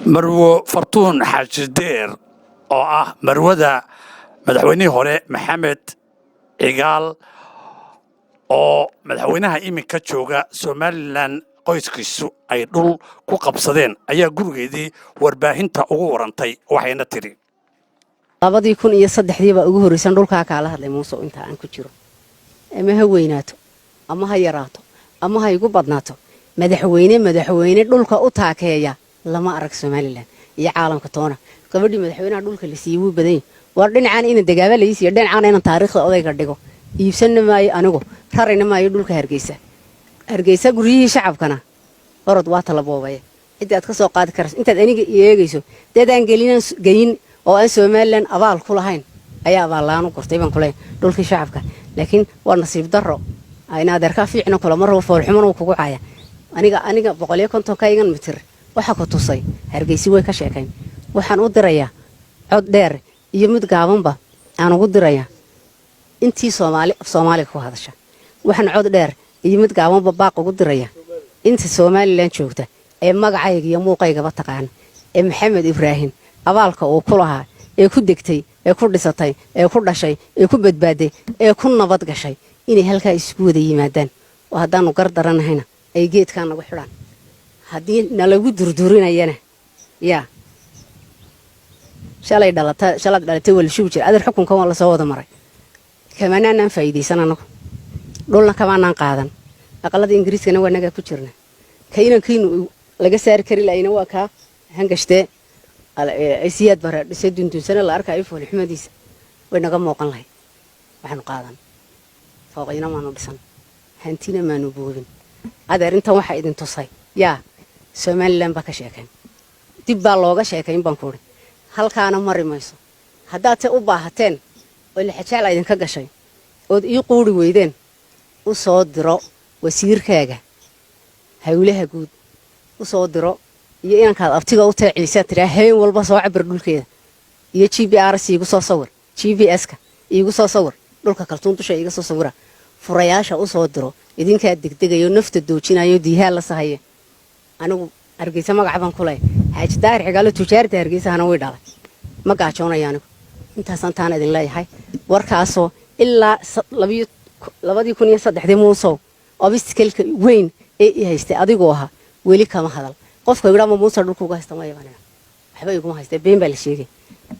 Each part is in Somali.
Marwo Fartuun Xaaji Deer oo ah marwada madaxweynihii hore Maxamed Cigaal, oo madaxweynaha iminka jooga Somaliland qoyskiisu ay dhul ku qabsadeen, ayaa gurigeedii warbaahinta ugu warantay, waxayna tidhi: 2003-dii baa ugu horraysan dhulkaa kaala hadlay, Muuse. Intaa aan ku jiro, ama ha weynaato ama ha yaraato ama ha igu badnaato, madaxweyne dhulka u taakeeya lama arag Somaliland iyo caalamka toona. Gabadhii madaxweynaha dhulka la siiyey wuu badan yahy. War dhinacaan ina degaaba lai siiyo, dhinacaan inaan taariikhda odayga dhigo. Iibsanna maayo anigu, rarina maayo dhulka Hargeysa. Hargeysa guryihii shacabkana orod waa talaboobaya ciddii aad ka soo qaadi karayso intaad aniga eegayso. Deedaan gelinan geyin oo aan Somaliland abaal ku lahayn ayaa abaallaan u gortay baan kuleeyahay dhulkii shacabka. Laakiin waa nasiib darro ina adeerkaa fiicna kula mar rabo, foolxumana uu kugu caaya. Aniga 150-kaygan mitir waxa ku tusay Hargeysi way ka sheekayn. Waxaan u dirayaa cod dheer iyo mid gaabanba aan ugu dirayaa intii Soomaali af Soomaaliga ku hadasha. Waxaan cod dheer iyo mid gaabanba baaq ugu diraya inta Somaliland joogta ee magacayga iyo muuqaygaba taqaana ee Maxamed Ibraahim abaalka uu ku lahaa, ee ku degtay, ee ku dhisatay, ee ku dhashay, ee ku badbaaday, ee ku nabad gashay, inay halkaa isugu wada yimaadaan oo haddaanu gar daranahayna ay geedkaa nagu xidhaan, haddii nalagu durdurinayana yaa shalay dhalata, shalaad dhalatay waa la shubi jira. Adeer, xukunkan waa lasoo wada maray, kamanaanaan faa'iidaysan anagu, dhulna kamaanaan qaadan. Aqalada Ingiriiskana waa nagaa ku jirna. Ka inankiinu laga saari kari lahayna waa kaa hangashtee Siyaad Bare dhisay, dundunsana la arkayo foolxumadiisa. Way naga muuqan lahayd. Waxaanu qaadan fooqayna maanu dhisan, hantina maanu boobin. Adeer, intan waxaa idin tusay yaa Somaliland baa ka sheekayn, dib baa looga sheekayn baan kuuri. Halkaana mari mayso. Haddaad se u baahateen oo lixajaala idinka gashay ood ii quuri weydeen, u soo diro wasiirkaaga hawlaha guud, u soo diro iyo inankaad abtiga u teeciisaa tiraa habeen walba soo cabir dhulkeeda iyo GPRS iigu soo sawir, GPS-ka iigu soo sawir dhulka Kaltuun dusha iiga soo sawira. Furayaasha u soo diro. Idinkaa degdegayo, nafta doojinayo, diihaa la sahaya. Anigu Hargeysa magaca baan ku leeyahay. Xaaji Daahir Xigaalo tujaarta Hargeysahana way dhalay. Ma gaajoonaya anigu. Intaasaan taana idin leeyahay. Warkaasoo ilaa 2003-dii, Muusow, obstacle-ka weyn ee i haystay adigoo ahaa weli kama hadal. Qofka yidhaa ma Muuse dhulka uga haysta, maya baan idhaa, waxba iguma haysta, been baa la sheegay.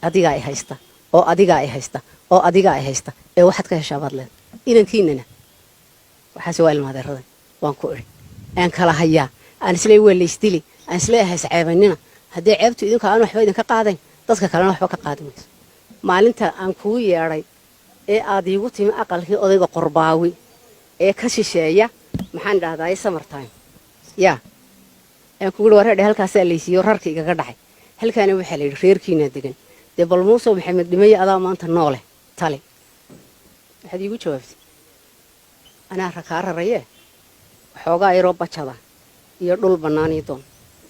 Adigaa i haysta oo adigaa i haysta oo adigaa i haysta ee waxaad ka heshaa baad leedahay. Inankiinana waxaase waa ilmaadeeradan waan ku idhi aan kala hayaa, aan isleey waa laysdili, aan isleeyahay isceebanina. Haddii ceebtu idinka aan waxba idinka qaadayn, dadka kalena waxba ka qaadi mayso. Maalinta aan kuu yeedhay ee aad iigu timi aqalkii odayga Qorbaawi ee ka shisheeya, maxaan dhahdaay, Samartime yaa aan kugu wareedhe, halkaasaa laysiiyo, rarka igaga dhacay. Halkaana waxaa la yidhi reerkiinaa degan. Dee bal Muuse Maxamed dhimaya, adaa maanta noole tali. Waxaad iigu jawaabtay, anaa rakaa rarayee, waxoogaa yaroo bajada iyo dhul bannaan ii doon.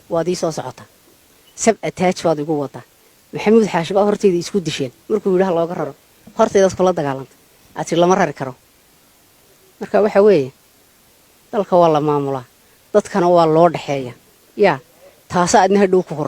Waad ii soo socotaa, sab ataaj baad igu wadaa. Maxamuud Xaashi baa hortayda isku disheen markuu yidhi ha looga raro. Hortaydaad kula dagaalantay, aad tii lama rari karo. Marka waxa weeye, dalka waa la maamulaa, dadkana waa loo dhexeeya. Yaa taasa adna hadhow ku horey.